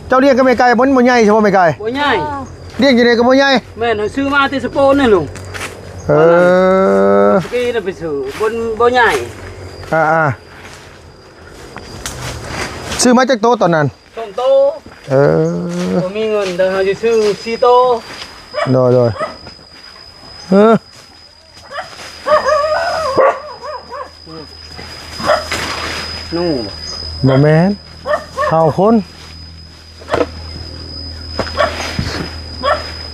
ເຈົ້າລ້ຽງກັບແມ່ໄກ່ ມັນບໍ່ໃຫຍ່ໃຊ່ບໍ່ແມ່ໄກ່? ບໍ່ໃຫຍ່. ລ້ຽງຢູ່ໃດກໍບໍ່ໃຫຍ່. ແມ່ນ ເຮົາຊື້ມາແຕ່ສະໂປນນີ້ລຸງ. ເອີ ກີ້ນະໄປຊື້ ບໍ່ ບໍ່ໃຫຍ່. ອ່າໆ ຊື້ມາຈັກໂຕຕອນນັ້ນ? ສອງໂຕ. ເອີ ບໍ່ມີເງິນ ແຕ່ເຮົາຊິຊື້ສີ່ໂຕ. ໂດຍໆ ເອີ ໜູ ບໍ່ແມ່ນ ເຮົາຄົນ.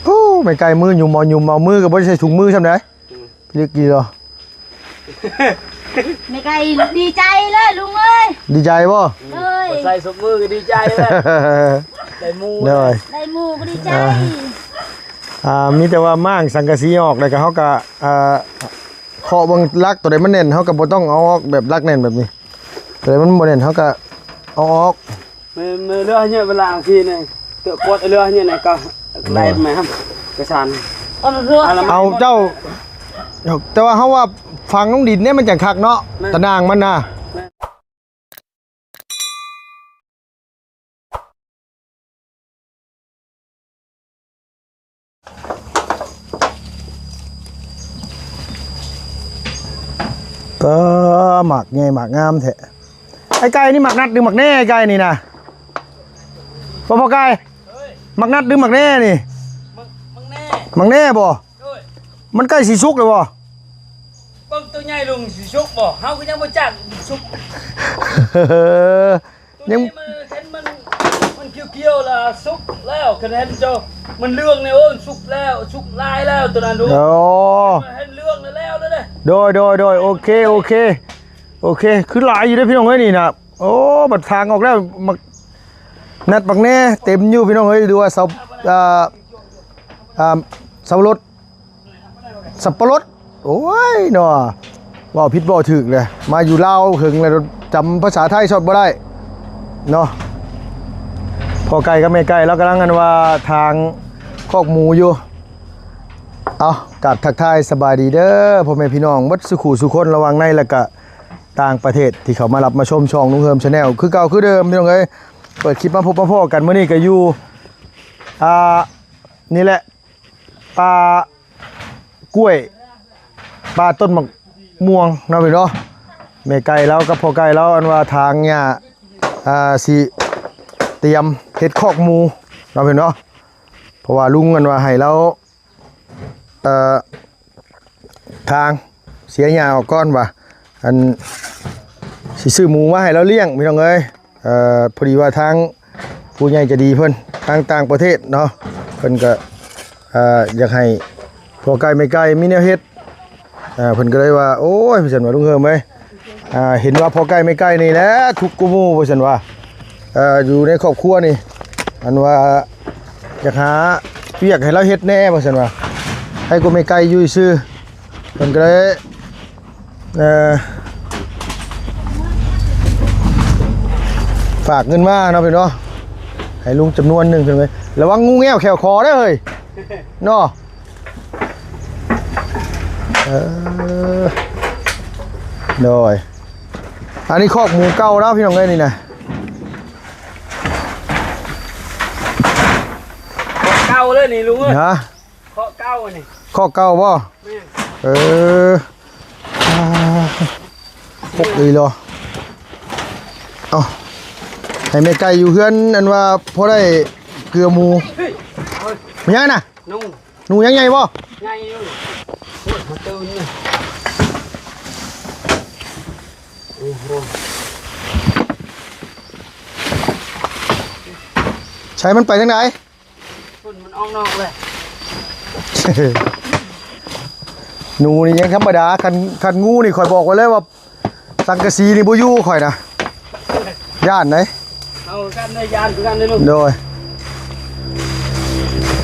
ໂອ້ ແມ່ໄກ່ມືຫຍຸມເອົາ ຫຍຸມເອົາ ມືກໍບໍ່ໄດ້ໃສ່ຖົງມືຊ້ຳໃດ. ອືມ ພິລຶກດີເນາະ. ແມ່ໄກ່ດີໃຈເລີຍລຸງເອີຍ. ດີໃຈບໍ່? ໂດຍ ໃສ່ສົບມືກໍດີໃຈເລີຍ ໄດ້ໝູ່. ໂດຍ ໄດ້ໝູ່ກໍດີໃຈ. ອ່າ ອ່າ ມີແຕ່ວ່າມ້າງສັງກະສີອອກ ແລ້ວກໍເຮົາກໍ ອ່າ ເຄາະເບິ່ງຫຼັກຕົວໃດມັນແໜ້ນ ເຮົາກໍບໍ່ຕ້ອງເອົາອອກ ແບບຫຼັກແໜ້ນແບບນີ້ ຕົວໃດມັນບໍ່ແໜ້ນ ເຮົາກໍເອົາອອກ. ເມື່ອ ເມື່ອເລືອກເຫື່ອເວລາທີ່ນີ້ ເຕາະກວດເລືອກເຫື່ອນີ້ກໍໄດ້ມາ ກະສານ ເອົາເຈົ້າ ແຕ່ວ່າເຮົາວ່າຝັງລົງດິນນີ້ມັນຈັ່ງຄັກເນາະ ຕາໜ່າງມັນນະ. ກໍໝາກໃຫຍ່ໝາກງາມແທ້. ໄອ້ໄກ່ນີ້ໝາກນັດຫຼືໝາກແໜ່ ໄອ້ໄກ່ນີ້ນະ? ບໍ່ ພໍ່ໄກ່ ໝາກນັດຫຼືໝາກແໜ່ນີ້? ໝາກ ໝາກແໜ່ ໝາກແໜ່ບໍ່? ໂດຍ ມັນໃກ້ຊິສຸກແລ້ວບໍ່? ເບິ່ງໂຕໃຫຍ່ລຸງ ຊິສຸກບໍ່? ເຮົາກໍຍັງບໍ່ຈັກສຸກ. ຍັງ ໂຕນີ້ມັນເຫັນມັນ ມັນຂຽວໆລະສຸກແລ້ວ ຄັນເຫັນເຈົ້າມັນເຫຼືອງນີ້ ໂອ້ ສຸກແລ້ວ ສຸກຫຼາຍແລ້ວໂຕນັ້ນລູກ. ໂອ້ ເຫັນເຫຼືອງແລ້ວແລ້ວເດ້. ໂດຍ ໂດຍ ໂດຍ ໂອເຄ ໂອເຄ ໂອເຄ ຄືຫຼາຍຢູ່ເດ້ພີ່ນ້ອງເອີຍນີ້ນະ. ໂອ້ ບັດທາງອອກແລ້ວ ໝາກນັດບັກແໜ່ເຕັມຢູ່ພີ່ນ້ອງເອີຍ ຫຼືວ່າເສົາ ອ່າ ອ່າ ເສົາລົດ ສັບປະລົດ. ໂອ້ຍເນາະ ເວົ້າຜິດເວົ້າຖືກເລີຍ ມາຢູ່ລາວເຖິງແລ້ວ ຈຳພາສາໄທຊອດບໍ່ໄດ້ເນາະ. ພໍ່ໄກ່ກັບແມ່ໄກ່ລາວກຳລັງ ອັນວ່າ ຖາງຄອກໝູຢູ່. ເອົາ ກາບທັກທາຍສະບາຍດີເດີ ພໍ່ແມ່ພີ່ນ້ອງເບິດສູ່ຄູ່ສູ່ຄົນ ລະຫວ່າງໃນ ແລະກະຕ່າງປະເທດ ທີ່ເຂົ້າມາຮັບມາຊົມຊ່ອງລຸງເຮີມ Channel ຄືເກົ່າຄືເດີມ ພີ່ນ້ອງເອີຍ. ເປີດຄລິບມາພົບມາພໍ້ກັນ ມື້ນີ້ກໍຢູ່ ອ່າ ນີ້ແຫຼະ ປ່າກ້ວຍ ປ່າຕົ້ນໝາກມ່ວງເນາະພີ່ນ້ອງ. ແມ່ໄກ່ລາວກັບພໍ່ໄກ່ລາວ ອັນວ່າ ຖາງຫຍ້າ ອ່າ ຊິຕຽມເຮັດຄອກໝູເນາະພີ່ນ້ອງ ເພາະວ່າລຸງ ອັນວ່າ ໃຫ້ລາວ ເອີ ທາງເສຍຫຍ້າອອກກ່ອນວ່າ ອັນ ຊິຊື້ໝູມາໃຫ້ລາວລ້ຽງ ພີ່ນ້ອງເອີຍ. ເອີ ພໍດີວ່າທາງຜູ້ໃຫຍ່ໃຈດີເພິ່ນ ທາງຕ່າງປະເທດເນາະ ເພິ່ນກໍ ເອີ ຢາກໃຫ້ພໍ່ໄກ່ແມ່ໄກ່ມີແນວເຮັດ ເພິ່ນກໍເລີຍວ່າ ໂອ້ຍ ວ່າຊັ້ນວ່າ ລຸງເຮີມເອີຍ ອ່າ ເຫັນວ່າພໍ່ໄກ່ແມ່ໄກ່ນີ້ແຫຼະທຸກກວ່າໝູ່ ວ່າຊັ້ນວ່າ ເອີ ຢູ່ໃນຄອບຄົວນີ້ ອັນວ່າ ຢາກຫາວຽກໃຫ້ລາວເຮັດແດ່ ວ່າຊັ້ນວ່າ ໃຫ້ກວ່າແມ່ໄກ່ຢູ່ຊື່. ເພິ່ນກໍເລີຍ ເອີ ຝາກເງິນມາເນາະພີ່ນ້ອງ ໃຫ້ລຸງຈຳນວນໜຶ່ງ ເພິ່ນເລີຍ ລະວັງງູແງວແຂ້ວຄໍເດີເຮີ້ຍ ເນາະ. ເອີ ໂດຍ ອັນນີ້ຄອກໝູເກົ່າເນາະ ພີ່ນ້ອງເອີຍ ນີ້ນະ ຄອກເກົ່າເລີຍນີ້ລຸງເອີຍ ຮະ ຄອກເກົ່າອັນນີ້ ຄອກເກົ່າບໍ່? ແມ່ນ ເອີ ອ່າ ປົກອີ່ຫຼໍ ເອົາ ໃຫ້ແມ່ໄກ່ຢູ່ເຮືອນ ອັນວ່າພໍໄດ້ເກືອໝູ. ເຮີ້ຍ ແມ່ນຫຍັງນະ? ໜູ ໜູຍັງໃຫຍ່ບໍ່? ໃຫຍ່ຢູ່ ໂອ້ຍ ມາຕື່ນນີ້ ໂອ້ໂຫ ໃສ ມັນໄປທາງໃດ? ມັນອອກນອກເລີຍ ໜູນີ້ຍັງທຳມະດາ ຄັນ ຄັນງູນີ້ຂ້ອຍບອກໄວ້ເລີຍວ່າ ສັງກະສີນີ້ບໍ່ຢູ່ຂ້ອຍນະ ຢ້ານເດ້. ເອົາກັນເດີ ຢ້ານຄືກັນເດີລູກ ໂດຍ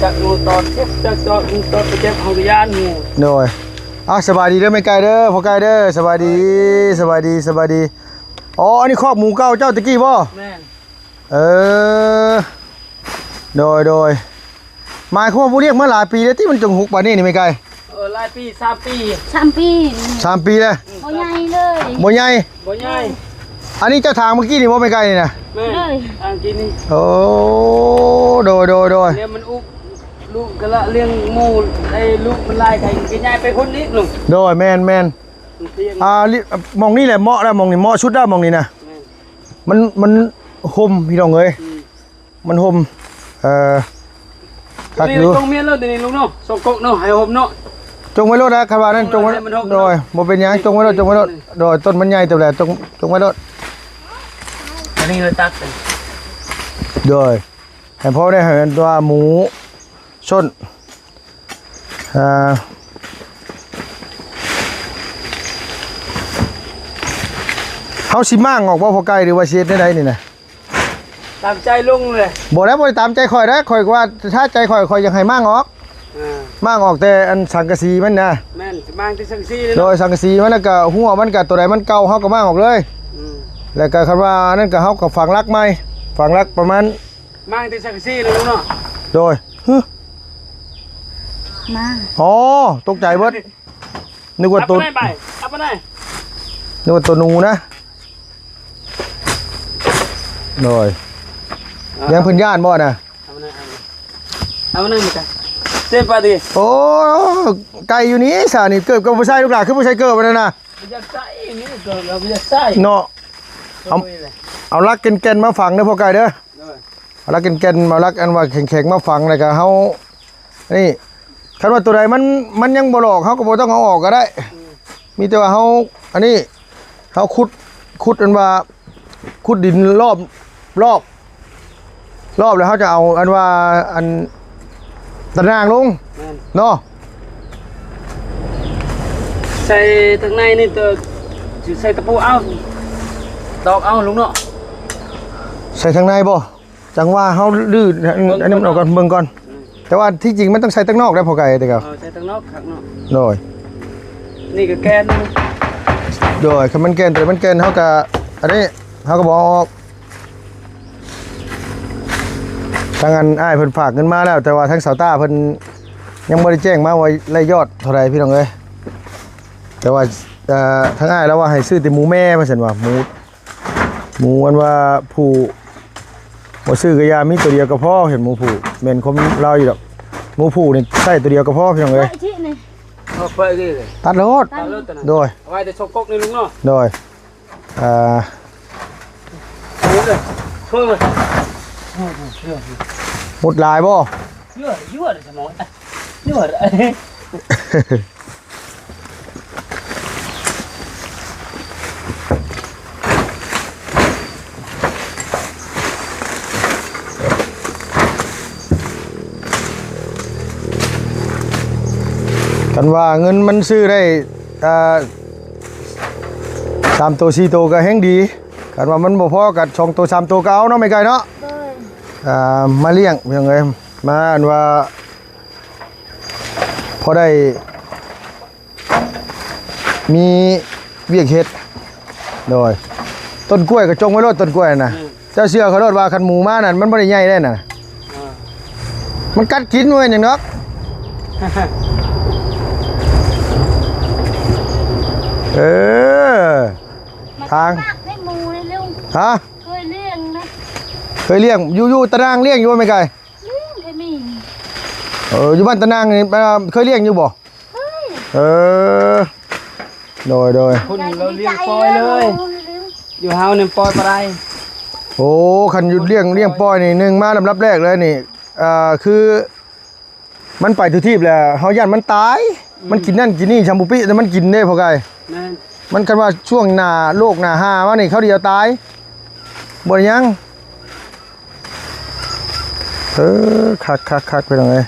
ຈັກງູຕອດເຈັບ ຈັກຕອດງູຕອດໄປເຈັບ ເຮົາກໍຢ້ານງູ ໂດຍ. ອ່າ ສະບາຍດີເດີແມ່ໄກ່ເດີ ພໍ່ໄກ່ເດີ ສະບາຍດີ ສະບາຍດີ ສະບາຍດີ. ອໍ ອັນນີ້ຄອກໝູເກົ່າເຈົ້າແຕ່ກີ້ບໍ່? ແມ່ນ ເອີ ໂດຍ ໂດຍ. ໝາຍຄວາມວ່າບໍ່ລ້ຽງມາຫຼາຍປີແລ້ວຕິ ມັນຈຶ່ງຮຸກປານນີ້ນີ້ແມ່ໄກ່? ເອີ ຫຼາຍປີ ສາມປີ ສາມປີ ສາມປີແລ້ວ ບໍ່ໃຫຍ່ເລີຍ ບໍ່ໃຫຍ່ ບໍ່ໃຫຍ່. ອັນນີ້ເຈົ້າຖາງເມື່ອກີ້ນີ້ບໍ່ແມ່ນໄກ່ນີ້ນະ? ແມ່ນ ໂດຍ ອ່າງກິນນີ້. ໂອ້ ໂດຍ ໂດຍ ໂດຍ ແລ້ວມັນອຸ ລູກກະລະລ້ຽງໝູ ໄອ້ລູກມັນຫຼາຍໄກ່ກໍຍ້າຍໄປພຸ້ນອີກລຸງ. ໂດຍ ແມ່ນ ແມ່ນ ມັນພຽງ ອ່າ ລິ ໝ່ອງນີ້ແຫຼະເໝາະແລ້ວ ໝ່ອງນີ້ເໝາະສຸດແລ້ວ ໝ່ອງນີ້ນະ. ແມ່ນ ມັນ ມັນຮົ່ມພີ່ນ້ອງເອີຍ. ອືມ ມັນຮົ່ມ ເອີ ຄັກຢູ່. ຕົງເມຍນໂລດນີ້ລຸງເນາະ ສອງກົກເນາະ ໃຫ້ຮົ່ມເນາະ. ຈົ່ງໄວ້ໂລດນະ ຄັນວ່ານັ້ນ ຈົ່ງໄວ້ ມັນຮົ່ມ ໂດຍ ບໍ່ເປັນຫຍັງ ຈົ່ງໄວ້ໂລດ ຈົ່ງໄວ້ໂລດ. ໂດຍ ຕົ້ນມັນໃຫຍ່ເຕີບແຫຼະ ຈົ່ງ ຈົ່ງໄວ້ໂລດ. ອັນນີ້ເລີຍຕັດ ໂດຍ ໃຫ້ພໍໄດ້ໃຫ້ອັນຕົວໝູຊົນ ອ່າ ເຮົາຊິມ້າງອອກບໍ່ພໍ່ໄກ່ ຫຼືວ່າຊິເຮັດແນວໃດນີ້ນະ? ຕາມໃຈລຸງເລີຍ. ບໍ່ແລ້ວ ບໍ່ໄດ້ຕາມໃຈຂ້ອຍນະ ຂ້ອຍວ່າຖ້າໃຈຂ້ອຍ ຂ້ອຍຢາກໃຫ້ມ້າງອອກ. ອ່າ ມ້າງອອກແຕ່ອັນສັງກະສີມັນນະ. ແມ່ນ ຊິມ້າງແຕ່ສັງກະສີເລີຍເນາະ. ໂດຍ ສັງກະສີມັນ ແລ້ວກໍຮົ້ວມັນ ກໍຕົວໃດມັນເກົ່າ ເຮົາກໍມ້າງອອກເລີຍ. ອືມ ແລ້ວກໍຄັນວ່າອັນນັ້ນກໍ ເຮົາກໍຝັງຫຼັກໃໝ່ ຝັງຫຼັກປະມານ ມ້າງແຕ່ສັງກະສີເລີຍເນາະ. ໂດຍ ຫຶ ມ້າງ ອໍ ຕົກໃຈເບິດ. ນຶກວ່າໂຕ ອັບປານໃດ ອັບປານໃດ ນຶກວ່າໂຕໜູນະ. ໂດຍ ອ່າ ຍັງເພິ່ນຢ້ານບໍ່ນະ? ເອົາມານັ້ງ ເອົາມານັ້ງ ເອົາມານັ້ງ ເອົາມານັ້ງ ເສຍປາຕິ. ໂອ້ ໄກ່ຢູ່ນີ້ຊະນີ້ ເກີບກໍບໍ່ໃສ່ ລູກຫຼານຄືບໍ່ໃສ່ເກີບອັນນັ້ນນະ? ບໍ່ຢາກໃສ່ ມີເກີບແລ້ວບໍ່ຢາກໃສ່ເນາະ. ເອົາ ເອົາຫຼັກແກ່ນໆມາຝັງເດີພໍ່ໄກ່ເດີ. ໂດຍ ເອົາຫຼັກແກ່ນໆ ເອົາຫຼັກອັນວ່າແຂງໆມາຝັງ ແລ້ວກໍເຮົາ ນີ້ ຄັນວ່າຕົວໃດມັນ ມັນຍັງບໍ່ຫຼອກ ເຮົາກໍບໍ່ຕ້ອງເອົາອອກກໍໄດ້. ອືມ ມີແຕ່ວ່າເຮົາ ອັນນີ້ ເຮົາຂຸດ ຂຸດອັນວ່າ ຂຸດດິນລອບ ລອບ ລອບ ແລ້ວເຮົາຈະເອົາອັນວ່າ ອັນຕະໜ່າງລົງ. ແມ່ນ ເນາະ ໃສ່ທາງໃນນີ້ ໂຕ ຊິໃສ່ຕະປູເອົາ ຕອກເອົາລຸງເນາະ. ໃສ່ທາງໃນບໍ່? ຈັ່ງວ່າເຮົາລື່ນ ອັນ ເບິ່ງ ອັນນີ້ມັນອອກກ່ອນ ເບິ່ງກ່ອນ. ອືມ ແຕ່ວ່າທີ່ຈິງມັນຕ້ອງໃສ່ທາງນອກໄດ໋ພໍ່ໄກ່ ແຕ່ກໍ ເອີ ໃສ່ທາງນອກຄັກເນາະ. ໂດຍ ນີ້ກໍແກ່ນ ໂດຍ ຄັນມັນແກ່ນ ແຕ່ມັນແກ່ນ ເຮົາກໍ ອັນນີ້ ເຮົາກໍບໍ່ເອົາອອກ. ທາງອັນອ້າຍເພິ່ນຝາກເງິນມາແລ້ວ ແຕ່ວ່າທາງສາວຕ້າເພິ່ນຍັງບໍ່ໄດ້ແຈ້ງມາວ່າໄດ້ຍອດເທົ່າໃດພີ່ນ້ອງເອີຍ. ແຕ່ວ່າ ເອີ ທາງອ້າຍລາວວ່າໃຫ້ຊື້ແຕ່ໝູແມ່ ວ່າຊັ້ນວ່າ ໝູ ໝູອັນວ່າຜູ້ບໍ່ຊື້ກໍຢ່າ ມີຕົວດຽວກໍພໍ. ເຫັນໝູຜູ້ ແມ່ນຄວາມລາວຢູ່ດອກ ໝູຜູ້ນີ້ໃຊ້ຕົວດຽວກໍພໍພີ່ນ້ອງເອີຍ. ເອົາໄປນີ້ເລີຍ ຕັດໂລດ ຕັດໂລດຕົວນັ້ນ. ໂດຍ ເອົາໄວ້ແຕ່ສອງກົກນີ້ລຸງເນາະ. ໂດຍ ອ່າ ມຸດຫຼາຍບໍ່? ເຍອະ ເຍອະເລີຍສະໝອງ ເຍອະ. ຄັນວ່າເງິນມັນຊື້ໄດ້ ອ່າ ສາມໂຕສີ່ໂຕກໍແຮ່ງດີ. ຄັນວ່າມັນບໍ່ພໍກັນສອງໂຕສາມໂຕກໍເອົາເນາະ ແມ່ໄກ່ເນາະ. ໂດຍ ອ່າ ມາລ້ຽງພີ່ນ້ອງເອີຍ ມາອັນວ່າ ພໍໄດ້ ມີວຽກເຮັດ. ໂດຍ ຕົ້ນກ້ວຍກໍຈົ່ງໄວ້ໂລດ ຕົ້ນກ້ວຍນະ. ອືມ ເຈົ້າເຊື່ອຂ້ອຍໂລດວ່າຄັນໝູມານັ້ນ ມັນບໍ່ໄດ້ໃຫຍ່ໄດ້ນະ. ອ່າ ມັນກັດກິນ ບໍ່ແມ່ນຫຍັງດອກ. ເອີ ທາງ ມັກໃຫ້ໝູໃຫ້ລຸງ. ຮະ? ເຄີຍລ້ຽງນະ ເຄີຍລ້ຽງ. ຢູ່ ຢູ່ຕາໜ່າງລ້ຽງຢູ່ບໍ່ແມ່ໄກ່? ລ້ຽງ ເຄີຍມີ. ເອີ ຢູ່ບ້ານຕາໜ່າງນີ້ ເອີ ເຄີຍລ້ຽງຢູ່ບໍ່? ເຄີຍ. ເອີ ໂດຍ ໂດຍ ພຸ້ນລາວລ້ຽງປ່ອຍເລີຍ ຢູ່ເຮົານີ້ປ່ອຍບໍ່ໄດ້. ໂອ້ ຄັນຢູ່ລ້ຽງ ລ້ຽງປ່ອຍນີ້ ໜຶ່ງມາລຳດັບແລກເລີຍນີ້ ອ່າ ຄືມັນໄປທົ່ວທີບແລ້ວ ເຮົາຢ້ານມັນຕາຍ. ອືມ ມັນກິນນັ້ນກິນນີ້ ຊຳບໍ່ປິ ແຕ່ມັນກິນເດ້ພໍ່ໄກ່. ແມ່ນ ມັນຄັນວ່າຊ່ວງໜ້າໂລກໜ້າຮ້າມານີ້ ຄາວດຽວຕາຍ ບໍ່ໄດ້ຫຍັງ. ເອີ ຄັກໆໆ ພີ່ນ້ອງເອີຍ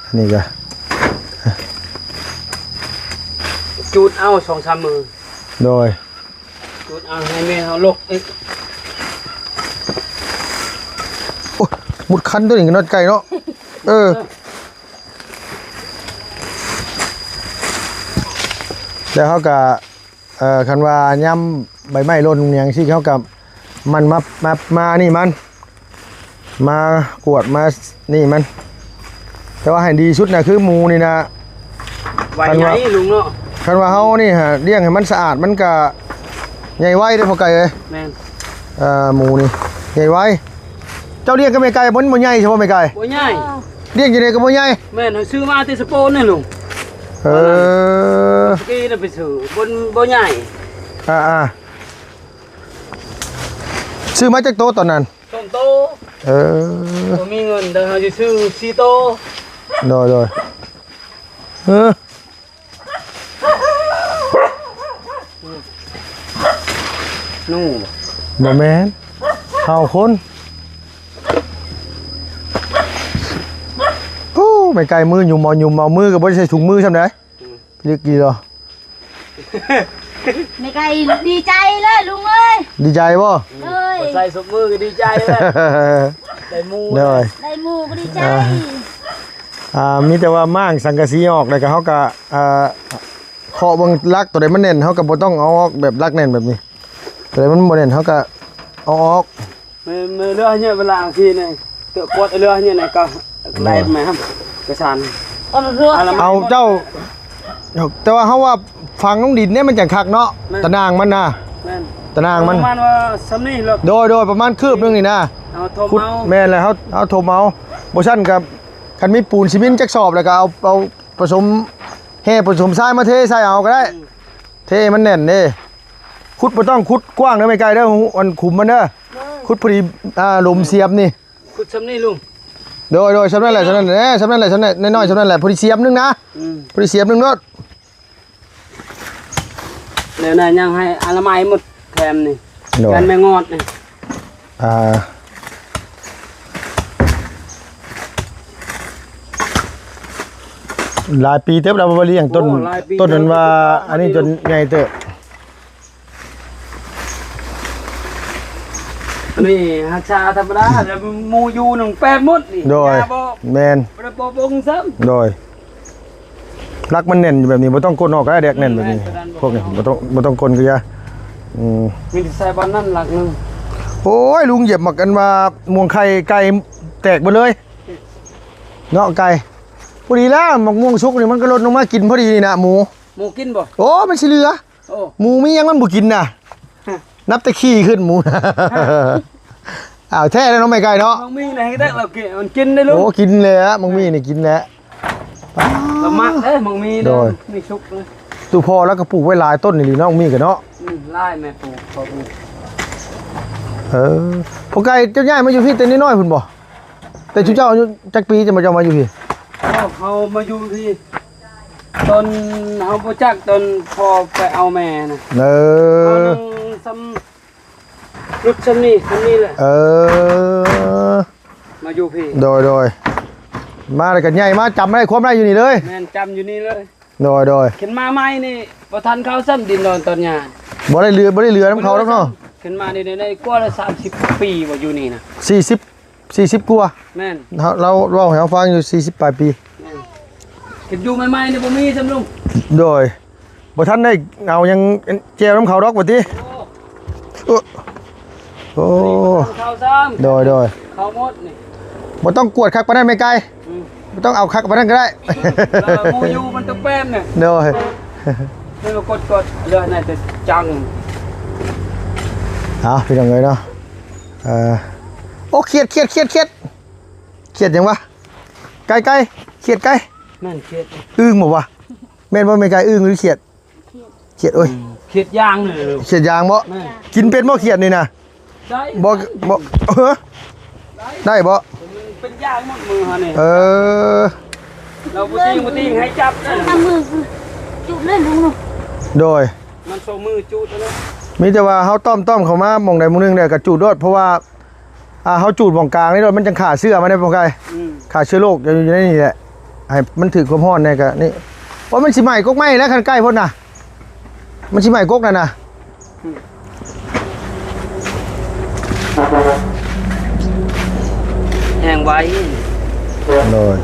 ອັນນີ້ກະ ຈູດເອົາສອງສາມມື້. ໂດຍ ຈູດເອົາໃຫ້ແມ່ເຮົາລົກອີກ. ໂອ້ຍ ມຸດຄັນຕົວນີ້ກໍນອດໄກ່ເນາະ. ເອີ ແລ້ວເຮົາກະ ເອີ ຄັນວ່າຍາມໃບໄມ້ຫຼົ່ນຫຍັງຊີ້ ເຮົາກໍມັນມາ ມາ ມານີ້ມັນ ມາກວດມານີ້ມັນ. ແຕ່ວ່າໃຫ້ດີສຸດນະ ຄືໝູນີ້ນະ ໄວ ຄັນວ່າ ໃຫຍ່ລຸງເນາະ ຄັນວ່າເຮົານີ້ຫາລ້ຽງໃຫ້ມັນສະອາດ ມັນກະ ໃຫຍ່ໄວເດ້ພໍ່ໄກ່ເອີຍ. ແມ່ນ. ເອີ ໝູນີ້ໃຫຍ່ໄວ. ເຈົ້າລ້ຽງກັບແມ່ໄກ່ ມັນບໍ່ໃຫຍ່ໃຊ່ບໍ່ແມ່ໄກ່? ບໍ່ໃຫຍ່. ລ້ຽງຢູ່ໃດກໍບໍ່ໃຫຍ່. ແມ່ນ ເຮົາຊື້ມາແຕ່ສະໂປນນີ້ລຸງ. ເອີ ຕະກີ້ນະໄປຊື້ ບໍ່ ບໍ່ໃຫຍ່. ອ່າໆ ຊື້ມາຈັກໂຕຕອນນັ້ນ? ສອງໂຕ. ເອີ ບໍ່ມີເງິນ ແຕ່ເຮົາຈະຊື້ສີ່ໂຕ. ໂດຍໆ. ເອີ ໜູ ບໍ່ແມ່ນ ເຮົາຄົນ. ໂອ້ ແມ່ໄກ່ມືຫຍຸມເອົາຫຍຸມເອົາ ມືກໍບໍ່ໄດ້ໃສ່ຖົງມືຊ້ຳໃດ. ອືມ ພິລຶກດີເນາະ. ແມ່ໄກ່ດີໃຈເລີຍລຸງເອີຍ. ດີໃຈບໍ່? ເອີຍ ບໍ່ໃສ່ຖົງມືກໍດີໃຈແລ້ວ ໄດ້ໝູ່. ໂດຍ ໄດ້ໝູ່ກໍດີໃຈ. ອ່າ ອ່າ ມີແຕ່ວ່າມ້າງສັງກະສີອອກ ແລ້ວກໍເຮົາກໍ ອ່າ ເຄາະເບິ່ງຫຼັກຕົວໃດມັນແໜ້ນ ເຮົາກໍບໍ່ຕ້ອງເອົາອອກ ແບບຫຼັກແໜ້ນແບບນີ້ ຕົວໃດມັນບໍ່ແໜ້ນ ເຮົາກໍເອົາອອກ. ເມື່ອ ເມື່ອເຮືອເຍ ເວລາທີ່ນີ້ ຕົວກວດເຮືອເຍນີ້ກໍໄດ້ແມ່ນກະສານ ເອົາເຈົ້າ ແຕ່ວ່າເຮົາວ່າຝັງລົງດິນນີ້ມັນຈັ່ງຄັກເນາະ. ແມ່ນ ຕະໜ່າງມັນນະ. ແມ່ນ ຕະໜ່າງມັນປະມານວ່າສ່ຳນີ້. ໂດຍໆ ປະມານຄືບໜຶ່ງນີ້ນະ. ເຮົາຖົມເອົາ. ແມ່ນແລ້ວ ເຮົາ ເຮົາຖົມເອົາ. ບໍ່ຊັ້ນກໍ ຄັນມີປູນຊີເມັນຈັກສອບ ແລ້ວກໍເອົາ ເອົາປະສົມແຮ່ ປະສົມຊາຍມາເທໃສ່ເອົາກໍໄດ້. ອືມ ເທໃຫ້ມັນແໜ້ນເດ້. ຂຸດ ບໍ່ຕ້ອງຂຸດກວ້າງເດີແມ່ໄກ່ເດີ ອັນຂຸມມັນເດີ. ໂດຍ ຂຸດພໍດີ ອ່າ ຫຼົມສຽມນີ້. ຂຸດສ່ຳນີ້ລຸງ. ໂດຍໆ ສ່ຳນັ້ນແຫຼະ ສ່ຳນັ້ນແຫຼະ ສ່ຳນັ້ນແຫຼະ ສ່ຳນັ້ນ ນ້ອຍໆ ສ່ຳນັ້ນແຫຼະ ພໍດີສຽມໜຶ່ງນະ. ອືມ ພໍດີສຽມໜຶ່ງໂລດ. ແລ້ວນະຍັງໃຫ້ອະນາໄມໝົດແຄມນີ້. ໂດຍ ກັນແມງງອດນີ້. ອ່າ ຫຼາຍປີເຕີບແລ້ວບໍ່ລ້ຽງຕົ້ນ. ໂອ້ ຫຼາຍປີ ຕົ້ນນັ້ນວ່າ ເຕີບ ອັນນີ້ຈົນໃຫຍ່ເຕີບ. ອັນນີ້ຮັກສາທຳມະດາ ແລ້ວໝູຢູ່ນຳແປດໝົດນີ້. ໂດຍ ແມ່ນ ບໍ່ໄດ້ປົບປຸງຊ້ຳ. ໂດຍ ຫຼັກມັນແໜ້ນຢູ່ແບບນີ້ ບໍ່ຕ້ອງກົ້ນອອກກໍໄດ້ ແດກແໜ້ນແບບນີ້. ແມ່ນ ພວກນີ້ບໍ່ຕ້ອງ ບໍ່ຕ້ອງກົ້ນກໍຢ່າ. ອືມ ມີແຕ່ໃສ່ບ່ອນນັ້ນຫຼັກໜຶ່ງ. ໂອ້ຍ ລຸງຢຽບໝາກ ອັນວ່າມ່ວງໄຂ່ໄກ່ແຕກເບິດເລີຍເນາະ ໄກ່. ພໍດີແລ້ວ ໝາກມ່ວງສຸກນີ້ມັນກໍຫຼົ່ນລົງມາກິນພໍດີນີ້ນະ ໝູ. ໝູກິນບໍ່? ໂອ້ ມັນຊິເຫຼືອ. ໂອ້ ໝູມີຫຍັງມັນບໍ່ກິນນະ. ຮະ ນັບແຕ່ຂີ້ຂຶ້ນໝູ. ອ້າວ ແທ້ແລ້ວເນາະ ແມ່ໄກ່ເນາະ. ມັກມີນະ ເຮັດໄດ້ລາວກິນ ມັນກິນໄດ້ລຸງ. ໂອ້ ກິນແຫຼະ ມັກມີນີ້ກິນແຫຼະ. ລາວມັກເດ້ມັກມີເດ້. ໂດຍ ມີສຸກເດ້. ຕູ້ພໍ່ລາວກໍປູກໄວ້ຫຼາຍຕົ້ນອີ່ຫຼີເນາະ ໝາກມີກໍເນາະ. ອືມ ຫຼາຍແມ່ປູກ ພໍ່ປູກ. ເອີ ພໍ່ໄກ່ ເຈົ້າຍ້າຍມາຢູ່ພີ້ແຕ່ນ້ອຍໆພຸ້ນບໍ່? ແຕ່ຊຸມເຈົ້າອາຍຸຈັກປີ ຈັ່ງມາ ເຈົ້າມາຢູ່ພີ້? ໂອ້ ເຮົາມາຢູ່ພີ້ ຕອນເຮົາບໍ່ຈັກ ຕອນພໍ່ໄປເອົາແມ່ນະ. ເອີ ເຮົານັ່ງສ່ຳ ລຸດສ່ຳນີ້ ສ່ຳນີ້ແຫຼະ. ເອີ ມາຢູ່ພີ້. ໂດຍໆ ມາແລ້ວກໍໃຫຍ່ມາ ຈຳໄດ້ ຄວາມໄດ້ຢູ່ນີ້ເລີຍ. ແມ່ນ ຈຳຢູ່ນີ້ເລີຍ. ໂດຍໆ ຂຶ້ນມາໃໝ່ນີ້ບໍ່ທັນເຂົ້າຊ້ຳ ດິນດອນຕອນຫຍ້າ ບໍ່ໄດ້ເຫຼືອ ບໍ່ໄດ້ເຫຼືອນຳເຂົາດອກເນາະ. ຂຶ້ນມານີ້ໄດ້ກວ່າລະສາມສິບປີບໍ່ ຢູ່ນີ້ນະ. ສີ່ສິບ ສີ່ສິບກວ່າ. ແມ່ນ ເຮົາ ລາວເວົ້າໃຫ້ເຮົາຟັງຢູ່ ສີ່ສິບປາຍປີ. ແມ່ນ ຂຶ້ນຢູ່ໃໝ່ໆນີ້ບໍ່ມີຊ້ຳລຸງ. ໂດຍ ບໍ່ທັນໄດ້ເອົາຫຍັງແຈ່ວນຳເຂົາດອກວ່າຕິ. ໂອ້ ໂອ້ ເຂົ້າຊ້ຳ. ໂດຍໆ ເຂົ້າໝົດນີ້. ບໍ່ຕ້ອງກວດຄັກປານນັ້ນແມ່ໄກ່. ອືມ ບໍ່ຕ້ອງເອົາຄັກປານນັ້ນກໍໄດ້. ເອີ ໝູຢູ່ມັນຕ້ອງແປນນະ. ໂດຍ ເອີ ກົດໆ ເຫຼືອໃນແຕ່ຈັງ. ເອົາ ພີ່ນ້ອງເອີຍເນາະ. ເອີ ໂອ້ ຂຽດ ຂຽດ ຂຽດ ຂຽດ ຂຽດຫຍັງວະ? ໄກ່ ໄກ່ ຂຽດ ໄກ່. ແມ່ນ ຂຽດ. ອຶ່ງບໍ່ວະ? ແມ່ນບໍ່ແມ່ໄກ່? ອຶ່ງຫຼືຂຽດ? ຂຽດ ໂອ້ຍ ອືມ ຂຽດຢາງນີ້. ຂຽດຢາງບໍ່? ແມ່ນ. ກິນເປັນບໍ່ຂຽດນີ້ນະ? ໄດ້ ບໍ່ ບໍ່ ເອີ ໄດ້ບໍ່? ມັນເປັນຢາງໝົດມືຫັ້ນນີ້. ເອີ ລາວບໍ່ຕີງ ບໍ່ຕີງໃຫ້ຈັບນະ ມືຈູດເລີຍລຸງ. ໂດຍ ມັນສອງມືຈູດເລີຍ. ມີແຕ່ວ່າເຮົາຕ້ອມໆເຂົ້າມາໝ່ອງໃດໝ່ອງໜຶ່ງແລ້ວກໍຈູດໂລດ ເພາະວ່າ ອ່າ ເຮົາຈູດໝ່ອງກາງນີ້ໂລດ ມັນຈັ່ງຂ້າເຊື້ອມັນໄດ້ ພໍ່ໄກ່. ອືມ ຂ້າເຊື້ອໂລກຢູ່ໃນນີ້ແຫຼະ ໃຫ້ມັນຖືກຄວາມຮ້ອນແດ່ກະນີ້. ໂອ້ ມັນຊິໄໝ້ກົກໄມ້ແລ້ວ ຄັນໃກ້ໂພດນະ ມັນຊິໄໝ້ກົກນັ້ນນະ. ອືມ ແຮງໄວ. ໂດຍ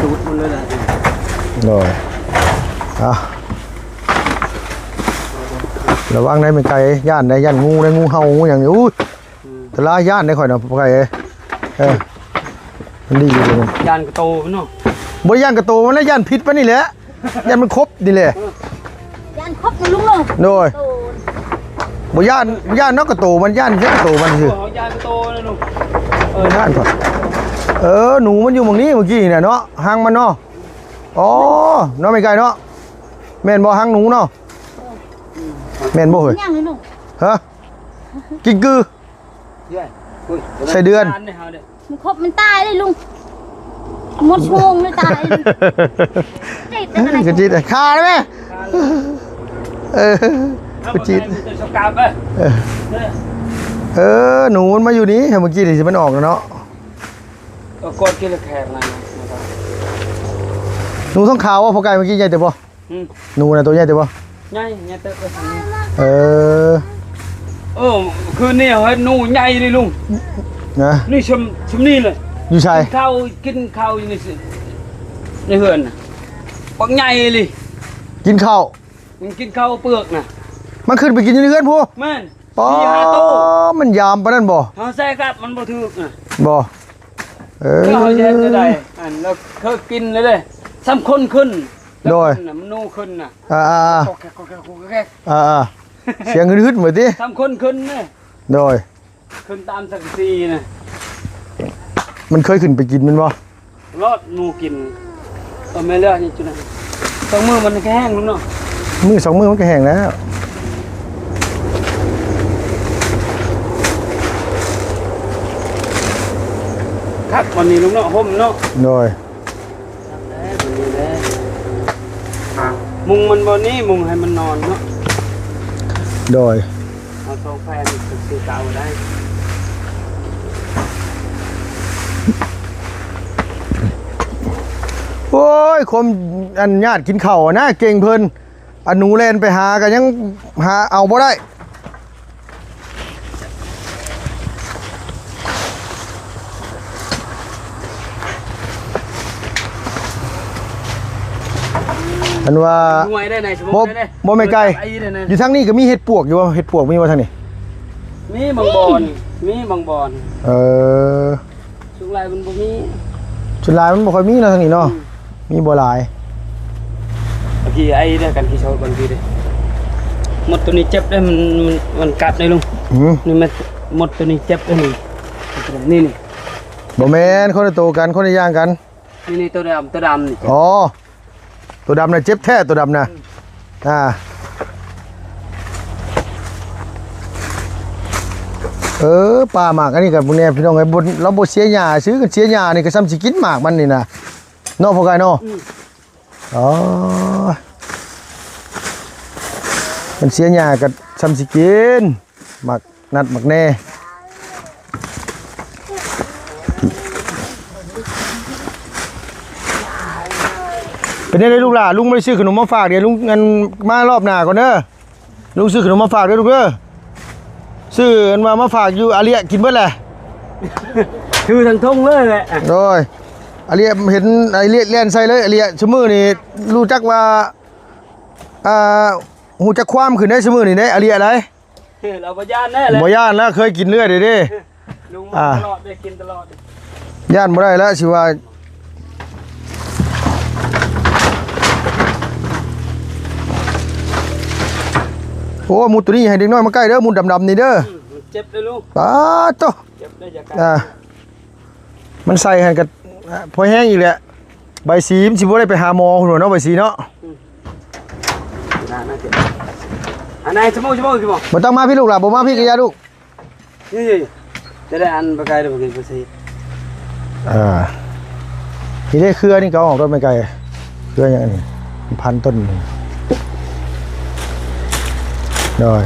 ຈູດມັນເລີຍແຫຼະ. ໂດຍ ອ່າ ລະວັງໄດ້ແມ່ໄກ່ ຢ້ານໄດ້ ຢ້ານງູໄດ້ ງູເຫົ່າ ງູຫຍັງນີ້. ອູ້ຍ ອືມ ຕະລາຍ ຢ້ານໄດ້ຂ້ອຍນະ ພໍ່ໄກ່ເອີຍ. ເອີ ມັນດີຢູ່ ຢ້ານກະໂຕມັນເນາະ. ບໍ່ໄດ້ຢ້ານກະໂຕມັນແຫຼະ ຢ້ານພິດມັນນີ້ແຫຼະ ຢ້ານມັນຄົບນີ້ແຫຼະ. ເອີ ຄອບນະລຸງເນາະ ໂດຍ ໂຕ ບໍ່ຢ້ານ ບໍ່ຢ້ານເນາະ ກະໂຕມັນ ຢ້ານແຕ່ກະໂຕມັນຊື່ ເຮົາຢ້ານກະໂຕນະລຸງ ເອີ ຢ້ານກ່ອນ ເອີ ໜູມັນຢູ່ໝ່ອງນີ້ເມື່ອກີ້ນີ້ນະເນາະ ຮັງມັນເນາະ ອໍ ເນາະ ແມ່ນໄກ່ເນາະ ແມ່ນບໍ່ ຮັງໜູເນາະ ແມ່ນບໍ່ເຮີ້ຍ ຫຍັງນີ້ລຸງ ຮະ ກິນກື ໃສ່ເດືອນ ມັນຄົບມັນຕາຍເລີຍລຸງ ໝົດຊົ່ວໂມງເລີຍຕາຍເລີຍ ກະຈິດ ຂ້າໄດ້ໄໝ ເອີ ກະຈິດ ເອີ ເອີ ໜູມັນມາຢູ່ນີ້ ເມື່ອກີ້ນີ້ຊິມັນອອກແລ້ວເນາະ ເອີ ກອດກິນລະແຂກນັ້ນ ໜູທອງຂາວບໍ່ ພໍ່ໄກ່ ເມື່ອກີ້ໃຫຍ່ເຕີບບໍ່? ອືມ ໜູນະ ໂຕໃຫຍ່ເຕີບບໍ່? ໃຫຍ່ ໃຫຍ່ເຕີບເລີຍ ເອີ ເອີ ຄືນນີ້ເຮົາເຫັນໜູໃຫຍ່ເລີຍລຸງ ນະ ນີ້ຊ່ຳ ຊ່ຳນີ້ເລີຍ ຢູ່ໃສ? ກິນເຂົ້າ ກິນເຂົ້າຢູ່ໃນ ໃນເຮືອນນະ ບັກໃຫຍ່ອີ່ຫຼີ ກິນເຂົ້າ ມັນກິນເຂົ້າເປືອກນະ ມັນຂຶ້ນໄປກິນຢູ່ໃນເຮືອນພຸ້ນ ແມ່ນ ປໍ ສີ່ຫ້າໂຕ ມັນຢາມປານນັ້ນບໍ່? ເຮົາໃສ່ກັບມັນບໍ່ຖືກນະ ບໍ່ ເອີ ເຮົາຊິເຮັດແນວໃດ ອັນ ລາວເຄີຍກິນແລ້ວເດ້ ສ່ຳຄົນຂຶ້ນ ໂດຍ ມັນນູຂຶ້ນນະ ອ່າໆ ກອກແກກ ກອກແກກ ກອກແກກ ອ່າໆ ສຽງຫຶດໆ ວ່າຕິ ສ່ຳຄົນຂຶ້ນເດ້ ໂດຍ ຂຶ້ນຕາມສັງກະສີນະ ມັນເຄີຍຂຶ້ນໄປກິນແມ່ນບໍ່? ລອດໜູກິນ ເອີ ແມ່ນແລ້ວ ນີ້ຈຸດນັ້ນ ສອງມື້ມັນກະແຫ້ງລຸງເນາະ ມື້ສອງມື້ມັນກະແຫ້ງແລ້ວ ຄັກ ບ່ອນນີ້ລຸງເນາະ ຮົ່ມເນາະ ໂດຍ ມຸງມັນບ່ອນນີ້ ມຸງໃຫ້ມັນນອນເນາະ ໂດຍ ເອົາສອງແຜ່ນຄືເກົ່າໄດ້ ໂອ້ຍ ຄວາມ ອັນ ຍາດກິນເຂົ້ານະ ເກັ່ງເພິ່ນ ອັນ ໜູແລ່ນໄປຫາກະຍັງຫາເອົາບໍ່ໄດ້ ອັນວ່າ ຫ້ວຍໄດ້ໃນ ບໍ່ ບໍ່ແມ່ນໄກ ຢູ່ທາງນີ້ກະມີເຫັດປວກຢູ່ບໍ່? ເຫັດປວກມີບໍ່ທາງນີ້? ມີບາງບ່ອນ ມີບາງບ່ອນ ເອີ ສ່ວນຫຼາຍມັນບໍ່ມີ ສ່ວນຫຼາຍມັນບໍ່ຄ່ອຍມີເນາະທາງນີ້ເນາະ ອືມ ມີບໍ່ຫຼາຍ ບາງທີໄອ້ເດ້ ກັນຂີ້ເຊົາບາງທີເດ້ ມົດໂຕນີ້ເຈັບເດ້ ມັນ ມັນ ມັນກັດເດ້ລຸງ ອືມ ນີ້ມັນ ມົດໂຕນີ້ເຈັບເດ້ນີ້ ນີ້ ນີ້ ບໍ່ແມ່ນ ຄົນລະໂຕກັນ ຄົນລະຢ່າງກັນ ນີ້ ນີ້ ໂຕດຳ ໂຕດຳນີ້ ອໍ ໂຕດຳນະເຈັບແທ້ ໂຕດຳນະ ອືມ ອ່າ ເອີ ປ່າໝາກອັນນີ້ກະບໍ່ແນ່ພີ່ນ້ອງເອີຍ ລາວບໍ່ເສຍຫຍ້າຊື່ ຄັນເສຍຫຍ້ານີ້ກະຊ່ຳຊິກິນໝາກມັນນີ້ນະ ເນາະ ພໍ່ກາຍເນາະ ອືມ ອໍ ຄັນເສຍຫຍ້າກະຊ່ຳຊິກິນ ໝາກນັດໝາກແນ່ ເປັນຈັ່ງໃດລູກຫຼ້າ ລຸງບໍ່ໄດ້ຊື້ຂະໜົມມາຝາກເດ້ ລຸງ ອັນ ມາລອບໜ້າກ່ອນເດີ ລຸງຊື້ຂະໜົມມາຝາກເດີລູກເດີ ຊື້ ອັນວ່າມາຝາກຢູ່ອາເລຍກິນເບິດແຫຼະ ຖືທັງຖົງເລີຍແຫຼະ ໂດຍ ອາເລຍເຫັນອາເລຍແລ່ນໃສ່ເລີຍ ອາເລຍຊຸມື້ນີ້ຮູ້ຈັກວ່າ ອ່າ ຮູ້ຈັກຄວາມຂຶ້ນໄດ໋ ຊຸມື້ນີ້ເດ້ ອາເລຍໄດ໋ ເອີ ລາວບໍ່ຢ້ານແນ່ແຫຼະ ບໍ່ຢ້ານແລ້ວ ເຄີຍກິນເລື້ອຍເດ້ ລຸງ ອ່າ ຕະຫຼອດ ໄດ້ກິນຕະຫຼອດ ຢ້ານບໍ່ໄດ້ແລ້ວຊິວ່າ ໂອ້ ມຸດໂຕນີ້ໃຫ້ເດັກນ້ອຍມາໃກ້ເດີ ມຸດດຳໆນີ້ເດີ ອືມ ມັນເຈັບເດ້ລູກ ປາດໂທ້ ເຈັບເດ້ ຢ່າກັດ ອ່າ ມັນໃສ່ຫັ້ນກະພໍແຮງອີກແຫຼະ ໃບສີມັນຊິບໍ່ໄດ້ໄປຫາໝໍພຸ້ນເນາະ ໃບສີເນາະ ອືມ ອັນໃດ ສະໂມ ສະໂມ ສະໂມ ບໍ່ຕ້ອງມາພີ້ລູກຫຼ້າ ບໍ່ມາພີ້ກະຢ່າລູກ ນີ້ ນີ້ ຈະໄດ້ອັນປາກາຍເດີ ບໍ່ກິນບໍ່ຊິ ເອີ ທີ່ໄດ້ເຄືອນີ້ກະອອກດອກແມ່ໄກ່ ເຄືອຫຍັງອັນນີ້ ພັນຕົ້ນ ໂດຍ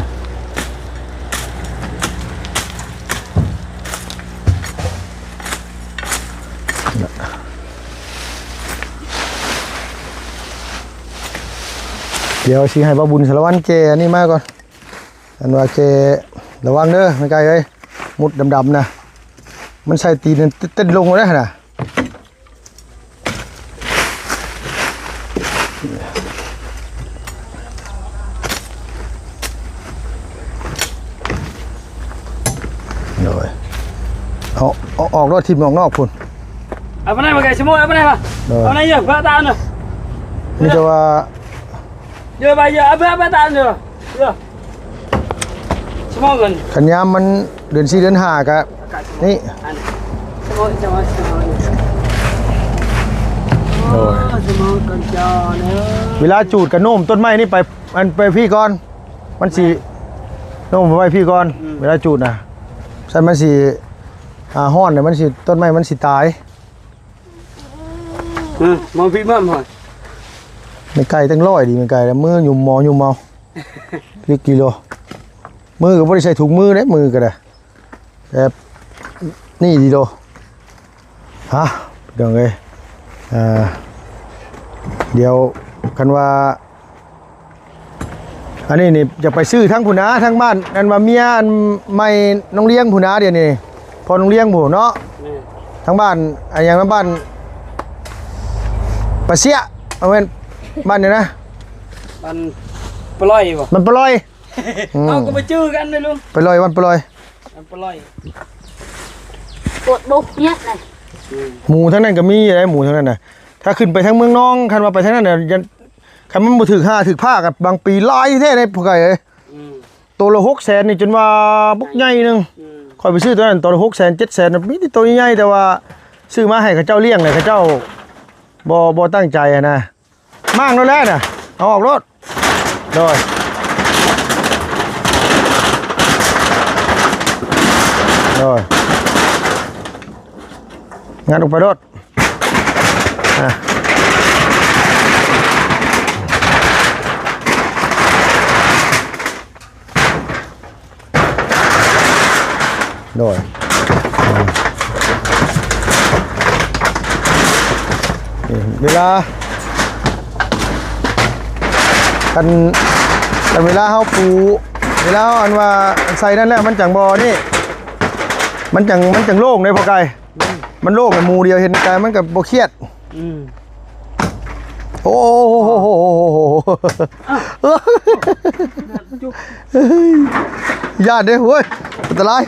ດຽວຊິໃຫ້ບ່າວບຸນສາລະວັນແກ່ອັນນີ້ມາກ່ອນ ອັນວ່າແກ່ ລະວັງເດີແມ່ໄກ່ເອີຍ ມຸດດຳໆນະ ມັນໃສ່ຕີນເຕັ້ນລົງເລີຍຫັ້ນນະ ໂດຍ ເອົາ ເອົາອອກໂລດ ຖິ້ມອອກນອກພຸ້ນ ເອົາໄປໄດ້ບໍ່ໄກ ຊິໂມ ເອົາໄປໄດ້ບໍ່ ໂດຍ ເອົາໄດ້ຢູ່ ເພື່ອຕາເນາະ ມີແຕ່ວ່າ Yo, ba, yo, apa, apa tak anu? Yo. Semua kan? ຄັນຍາມມັນເດືອນສີ່ເດືອນຫ້າກະນີ້ Anu. Semua, semua, semua. ໂອ້ຍ Oh, semua kan, John. ເວລາຈູດກະໂນ້ມຕົ້ນໄມ້ນີ້ໄປ ອັນ ໄປພີ້ກ່ອນ ມັນຊິໂນ້ມໄປພີ້ກ່ອນ ອືມ ເວລາຈູດນະ ຊັ້ນມັນຊິ ອ່າ ຮ້ອນນະ ມັນຊິ ຕົ້ນໄມ້ມັນຊິຕາຍ. ເອີ ມາພີ້ມາ ແມ່ໄກ່ຕັ້ງຮ້ອຍດີ ແມ່ໄກ່ ແລ້ວມືຫຍຸ່ມໝໍຫຍຸ່ມເອົາ ລິກກິໂລ ມືກໍບໍ່ໄດ້ໃສ່ຖົງມືເດ້ ມືກໍໄດ້ ແບບນີ້ດີໂລ ຮະ ພີ່ນ້ອງເອີຍ ອ່າ ດຽວ ຄັນວ່າ ອັນນີ້ນີ້ຢາກໄປຊື້ທາງພຸ້ນນະ ທາງບ້ານ ອັນວ່າເມຍອັນໃໝ່ນ້ອງລ້ຽງພຸ້ນນະ ດຽວນີ້ພໍ່ນ້ອງລ້ຽງພຸ້ນເນາະ ແມ່ນ ທາງບ້ານ ອັນຫຍັງນະ ບ້ານປາເຊຍ ເອົາແມ່ນ ບ້ານຫຍັງນະ ບ້ານປະລອຍບໍ່ ບ້ານປະລອຍ ອືມ ເຮົາກໍບໍ່ຈື່ກັນເດ້ລຸງ ປະລອຍ ບ້ານປະລອຍ ປະລອຍ ປວດບຸກເຍາະເລີຍ ອືມ ໝູທາງນັ້ນກໍມີເດ້ ໝູທາງນັ້ນນະ ຖ້າຂຶ້ນໄປທາງເມືອງນອງ ຄັນວ່າໄປທາງນັ້ນນະ ຄັນມັນບໍ່ຖືກຫາຖືກພາກະ ບາງປີຫຼາຍແທ້ໃດ໋ ພວກໄກ່ເອີຍ ອືມ ໂຕລະຫົກແສນນີ້ ຈົນວ່າບັກໃຫຍ່ໜຶ່ງ ອືມ ຂ້ອຍໄປຊື້ໂຕນັ້ນ ໂຕລະຫົກແສນ ເຈັດແສນ ມີແຕ່ໂຕໃຫຍ່ໆ ແຕ່ວ່າຊື້ມາໃຫ້ເຂົາເຈົ້າລ້ຽງແຫຼະ ເຂົາເຈົ້າບໍ່ ບໍ່ຕັ້ງໃຈຫັ້ນນະ ມ້າງໂລດແຫຼະນະ ເອົາອອກໂລດ ໂດຍ ໂດຍ ງັດອອກໄປໂລດ ອ່ະ ໂດຍ ນີ້ ເວລາ ອັນ ອັນເວລາເຮົາປູ ເວລາເຮົາ ອັນວ່າໃສ່ນັ້ນແລ້ວ ມັນຈັ່ງບໍ່ນີ້ ມັນຈັ່ງ ມັນຈັ່ງໂລ່ງເດ້ພໍ່ໄກ່ ອືມ ມັນໂລ່ງ ໝູດຽວເຫັນໄກມັນກໍບໍ່ຄຽດ ອືມ ໂອ້ໂຫ ອ້າວ ຢ້ານເດ້ ໂອ້ຍ ອັນຕະລາຍ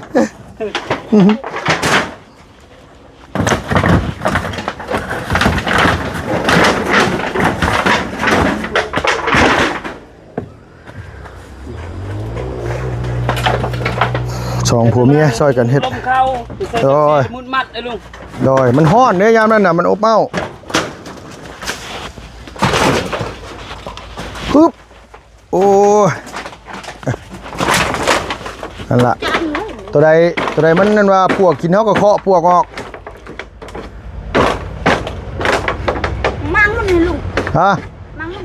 ສອງຜົວເມຍຊ່ອຍກັນເຮັດ ລົມເຂົ້າ ໂດຍ ມຸດມັດໄອ້ລຸງ ໂດຍ ມັນຮ້ອນເດ້ ຍາມນັ້ນນະ ມັນອົບເອົ້າ ປຶບ ໂອ້ຍ ນັ້ນລະ ໂຕໃດ ໂຕໃດມັນນັ້ນວ່າປວກກິນ ເຮົາກໍເຄາະປວກອອກ ມ້າງມັນນີ້ລຸງ ຮະ ມ້າງມັນ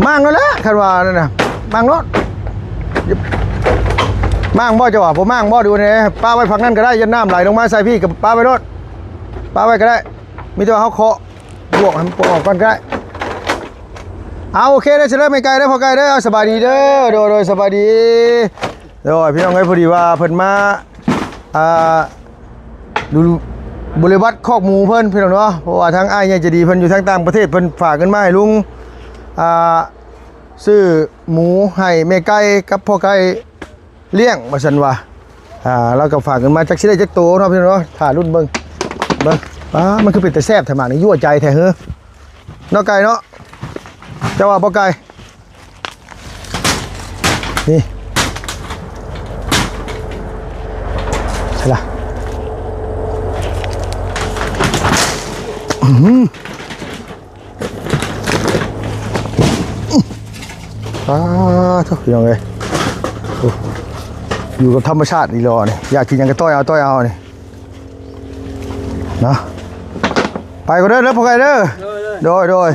ມ້າງໂລດແຫຼະ ຄັນວ່ານັ້ນນະ ມ້າງໂລດ ມ້າງບໍ່ເຈົ້າວ່າ ບໍ່ມ້າງບໍ່ ດູແດ່ ປະໄວ້ຝັ່ງນັ້ນກໍໄດ້ ຢ້ານນ້ຳໄຫຼລົງມາໃສ່ພີ້ ກໍປະໄວ້ໂລດ ປະໄວ້ກໍໄດ້ ມີແຕ່ວ່າເຮົາເຄາະ ບວກໃຫ້ມັນອອກກ່ອນກໍໄດ້ ເອົາ ໂອເຄເດີ ຊິເລີຍແມ່ໄກ່ເດີ ພໍ່ໄກ່ເດີ ເອົາ ສະບາຍດີເດີ ໂດຍ ໂດຍ ສະບາຍດີ ໂດຍ ພີ່ນ້ອງເອີຍ ພໍດີວ່າເພິ່ນມາ ອ່າ ດູບໍລິວາດຄອກໝູເພິ່ນ ພີ່ນ້ອງເນາະ ເພາະວ່າທາງອ້າຍໃຫຍ່ໃຈດີເພິ່ນຢູ່ທາງຕ່າງປະເທດ ເພິ່ນຝາກເງິນມາໃຫ້ລຸງ ອ່າ ຊື້ໝູໃຫ້ແມ່ໄກ່ກັບພໍ່ໄກ່ ລ້ຽງວ່າຊັ້ນວ່າ ອ່າ ລາວກໍຝາກເງິນມາ ຈັກຊິໄດ້ຈັກໂຕເນາະ ພີ່ນ້ອງເນາະ ຖ້າລຸ້ນເບິ່ງ ເບິ່ງ ປ້າ ມັນຄືເປັນຕາແຊບແທ້ ໝາກນີ້ ຍົວໃຈແທ້ເຮີ ເນາະໄກ່ເນາະ ເຈົ້າວ່າບໍ່ໄກ່ ນີ້ ໃສ່ລະ ອື ປາໂທ້ ພີ່ນ້ອງເອີຍ ໂອ້ ຢູ່ກັບທຳມະຊາດອີ່ຫຼີນີ້ ຢາກກິນຫຍັງກໍຕ່ອຍເອົາ ຕ່ອຍເອົານີ້ ເນາະ ໄປກ່ອນເດີ ເດີ ພໍ່ໄກ່ເດີ ໂດຍ ໂດຍ ໂດຍ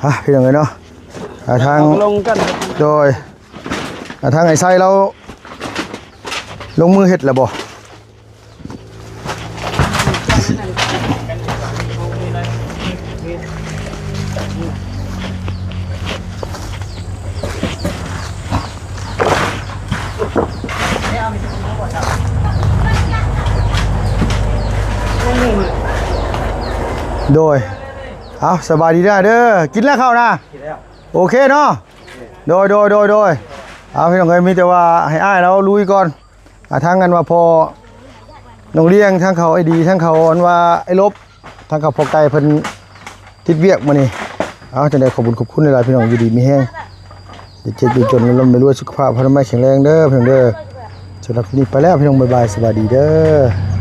ອ່ະ ພີ່ນ້ອງເອີຍເນາະ ອ່າ ທາງ ລົງກັນ ໂດຍ ອ່າ ທາງໄອ້ໄຊລາວລົງມືເຮັດແລ້ວບໍ່? ໂດຍ ເອົາ ສະບາຍດີເດີ ກິນແລ້ວເຂົ້ານະ? ກິນແລ້ວ ໂອເຄເນາະ ໂດຍ ໂດຍ ໂດຍ ໂດຍ ເອົາ ພີ່ນ້ອງເອີຍ ມີແຕ່ວ່າໃຫ້ອ້າຍລາວລຸຍກ່ອນ ອ່າ ທາງອັນວ່າພໍ່ນ້ອງລ້ຽງ ທາງເຂົາໄອ້ດີ ທາງເຂົາອັນວ່າໄອ້ລົບ ທາງເຂົາພໍ່ໄກ່ເພິ່ນຕິດວຽກມື້ນີ້ ເອົາ ຈັ່ງໃດຂອບບຸນຂອບຄຸນຫຼາຍໆ ພີ່ນ້ອງ ຢູ່ດີມີແຮງ ຢ່າເຈັບຢ່າຈົນ ລ່ຳລວຍ ສຸຂະພາບພະນາໄມແຂງແຮງເດີພີ່ນ້ອງເດີ. ສຳລັບຄລິບນີ້ໄປແລ້ວພີ່ນ້ອງ ບາຍບາຍ ສະບາຍດີເດີ.